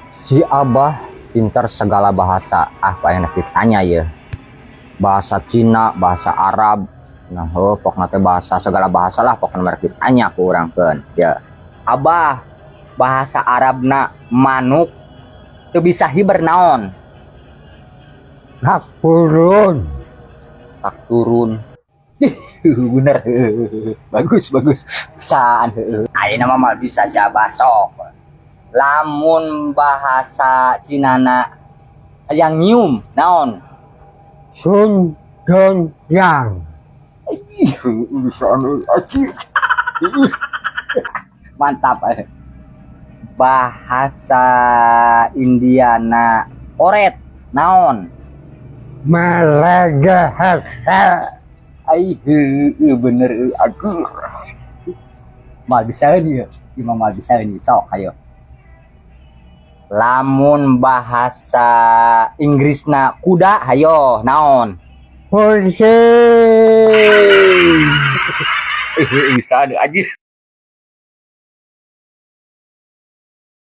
Si Abah pintar segala bahasa. Ah, paling ditanya ya. Bahasa Cina, bahasa Arab. Nah, oh, pokoknya teh bahasa segala bahasa lah pokoknya mereka ditanya ku urang keun. Ya. Abah, bahasa Arabna manuk teu bisa hiber naon? Tak turun. Tak turun. Bener. Bagus, bagus. Bisaan. Ayeuna mah moal bisa si Abah, sok. Lamun bahasa Cinana hayang nyium naon? Sun don yang. Ih, bisa aji. Mantap. Bahasa Indiana koret naon? Melegehese. Ai, heueuh, bener euy, aduh. Mal bisa nih ya. Imam mal bisa nih, sok ayo. Lamun bahasa Inggrisna kuda, hayo naon? Kursi. Bisa aja.